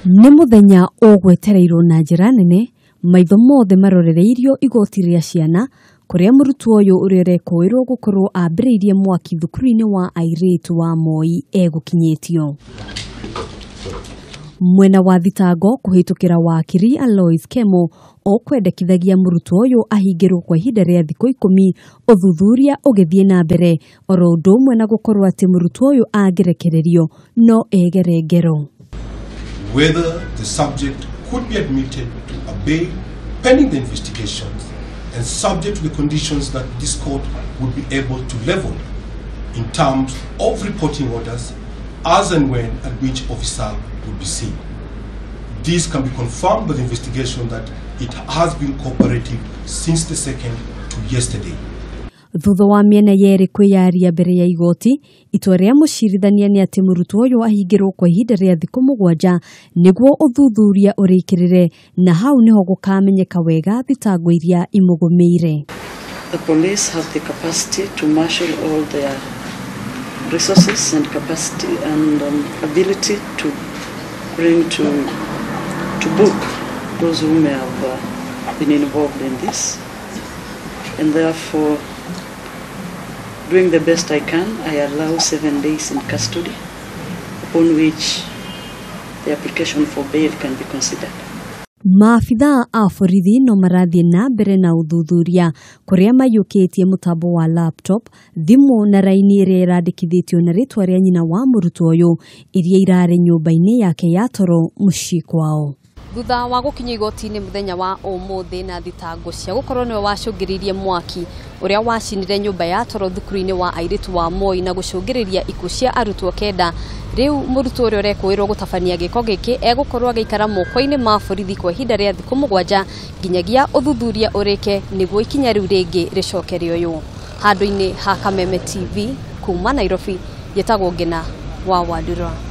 Nĩ mũthenya ũgwetereirwo na njĩra nene, maitho mothe marorereirio igoti rĩa ciana kũrĩa mũrutwo ũyũ ũrĩa ũrekũĩrwo gũkorwo ambĩrĩirie mwaki thukuru-inĩ wa airĩtu wa Moi egũkinyĩtio. Mwena wa thitango kũhĩtũkĩra wakiri Alois Kemo okwendekithagia mũrutwo ũyũ ahingĩrwo kwa ihinda rĩa thikũ 10 ũthuthuria ũgĩthiĩ na mbere oro ũndũ ũmwe na gũkorwo atĩ mũrutwo ũyũ angĩrekererio no egere ngero. Whether the subject could be admitted to a bail pending the investigations and subject to the conditions that this court would be able to level in terms of reporting orders as and when and which officer would be seen. This can be confirmed by the investigation that it has been cooperative since the 2nd to yesterday. Thutha wa mĩena yerĩ kwĩyaria mbere ya igoti, itua rĩa mũcirithania nĩ atĩ mũrutwo ũyũ ahingĩrwo kwa ihinda rĩa thikũ 7 nĩguo ũthuthuria ũrĩkĩrĩre, na hau nĩho gũkamenyeka wega thitango iria imũgũmĩire. The police have the capacity to marshal all their resources and capacity and ability to bring to book those who may have been involved in this, and therefore, doing the best I can, I allow 7 days in custody, upon which the application for bail can be considered. Maabithaa a borithi no marathiĩ na mbere na ũthuthuria kũrĩa maiyũkĩtie mũtambo wa laptop, thimũ na raini ĩrĩa ĩrandĩkithĩtio na rĩtwa rĩa nyina wa mũrutwo ũyũ iria irarĩ nyũmba-inĩ yake ya toro mũciĩ kwao. Thutha wa gũkinya igoti-inĩ mũthenya wa ũmũthĩ na thitango cia gũkorwo nĩwe wacũngĩrĩirie mwaki ũrĩa wacinire nyũmba ya toro thukuru-inĩ wa airĩtu wa Moi na gũcũngĩrĩria ikuũ cia arutwo 9, rĩu mũrutwo ũrĩa ũrekũĩrwo gũtabania gĩko gĩkĩ egũkorwo agĩikara moko-inĩ ma borithi kwa ihinda rĩa thikũ 7 nginyagia ũthuthuria ũrĩke nĩguo ikinya rĩu rĩngĩ rĩcoke rĩoywo. Handũ-inĩ ha Kameme TV kuma Nairobi, njĩtagwo Ngina wa Wandura.